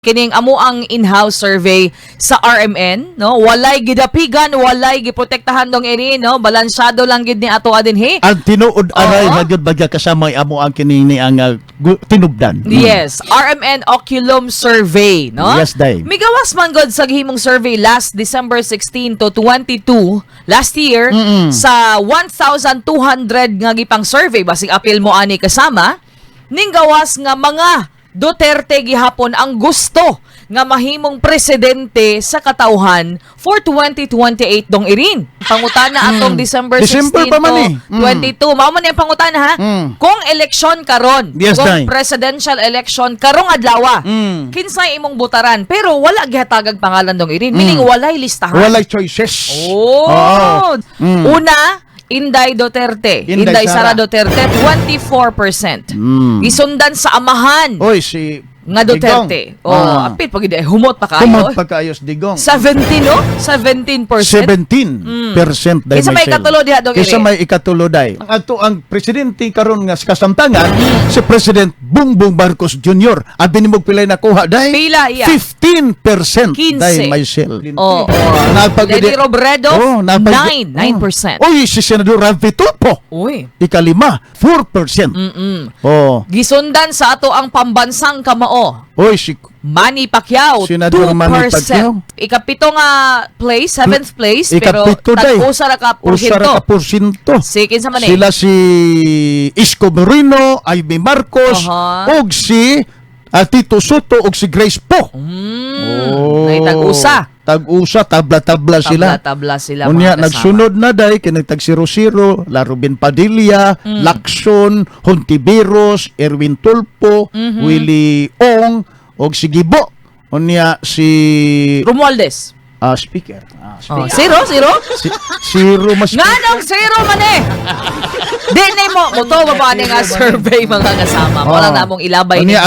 Kining amo ang in-house survey sa RMN, no? Walay gidapigan, walay giprotektahan dong ini, no? Balansyado lang gid ni ato adinhi. Ang tinuod aray Oo. na gyud bagya kasama amo ang kini ni ang tinubdan. Yes, RMN Oculum Survey, no? Yes, day. Migawas man gud sa gihimong survey last December 16 to 22 last year sa 1,200 nga gipang survey, basig apil mo ani kasama, ninggawas nga mga Duterte gihapon ang gusto nga mahimong presidente sa katawhan for 2028 dong irin. Pangutana atong December 16 December pa man to eh. 22. Mao man ang pangutana ha. Kung eleksyon karon, kung Day. Presidential election karong adlaw, kinsay imong butaran? Pero wala gihatagag pangalan dong irin, meaning walay listahan. Walay choices. Oh. Oo. Una, Inday Duterte. Inday, Inday Sara Sara. Duterte, 24%. Gisundan sa amahan Oy, si nga Duterte. Digong. Oh, apit pag humot pa kayo. Humot pagkaayos Digong. 17, no? 17%. 17% day. Kinsa may Michelle. ikatulo diha, Dong Kinsa Iri? may ikatulo day. Ang ato ang presidente karon nga sa kasamtangan, si President Bongbong Marcos Jr. Abi nimo pilay nakuha day? Pila iya? 15% 15. day, Michelle. Oo. Leni Robredo, 9%. Oy, si Senador Rafi Tulfo. Uy. Ikalima, 4%. Oh. Gisundan sa ato ang pambansang kamao. Oy, si Manny Pacquiao, Senador 2%. Manny Pacquiao. Ikapito nga place, seventh place, pero Ikapito day. tag-usa ra ka Usa porsyento. ra ka porsyento. Si kinsa man eh? Sila si Isko Moreno, Amy Marcos, ug si Tito Soto ug si Grace Poe. Oh. Nay tag-usa. Tag-usa, tabla-tabla sila. Tabla-tabla sila, Unya, mga kasama. nagsunod na day kini tag 0-0, La Ruben Padilla, Lacson, Hontiveros, Erwin Tulfo, Willie Ong ug si Gibo. Unya si Romualdez. Speaker. Oh, Speaker. zero, zero? Si, zero mas Nganong zero man eh? Di na mo, mo to ba ni nga survey, mga kasama? Wala Oh. na mong ilabay Unya, ninyo.